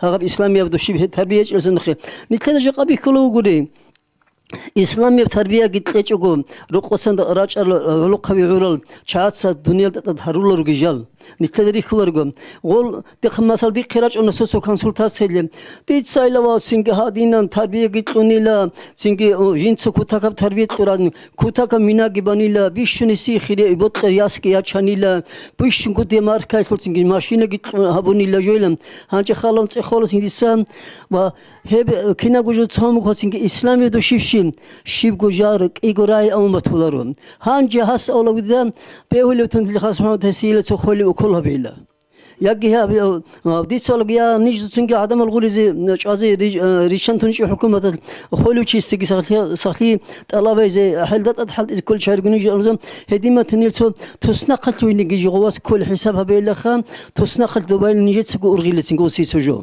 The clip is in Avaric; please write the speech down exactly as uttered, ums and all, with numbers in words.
Гьаб исламияб душиб гьеб тарбия гьечӀелъанахъе. Нилъеда жакъа бихьула вугури. Исламияб тарбияги кьечӀого, рокъосан рачӀарал гӀолохъаби гӀурал чагӀаца дуниял тӀад гьаруларуги жал. Нилъеда рихьуларго. Гъол, дихъ масал, дихъе рачӀуна цо-цо консультациялъе. Дица илавал цинги гьадинан тарбияги кьунила, цинги, о, жинца кутакаб тарбия кьуран, кутакаб минаги банила, бищунисихире бокьер ясги ячанила, бищунго демаркаялъулцинги машинаги кьун гьабунила жойла. Гьанже халон цӀехоласин дисан ва гьеб кинабго жо цомухъасинги исламияб душибщин, щибго жар, кӀиго рай амматуларо. Гьанже гьас авлагида бегьулев тун хас МухӀаммад гьесиила цо хвели укол гьабейла. Яги гьаб, а, дица валаги, я ниж дуцинги гӀадамал гъуризе, м, чӀвазе рич-, а, риччан тунчӀи хӀукуматалъ хвелучи сиги сахлъи, сахлъи тӀалабайзе, хӀелда тӀад хӀалтӀизе кколел чагӀи ругин ниж абза, гьедин матанил цо туснахъалъувиниги жо гъовас кколел хӀисаб гьабейилаха, туснахъалъ добайилан нижецаго ургъилецинги осица жо.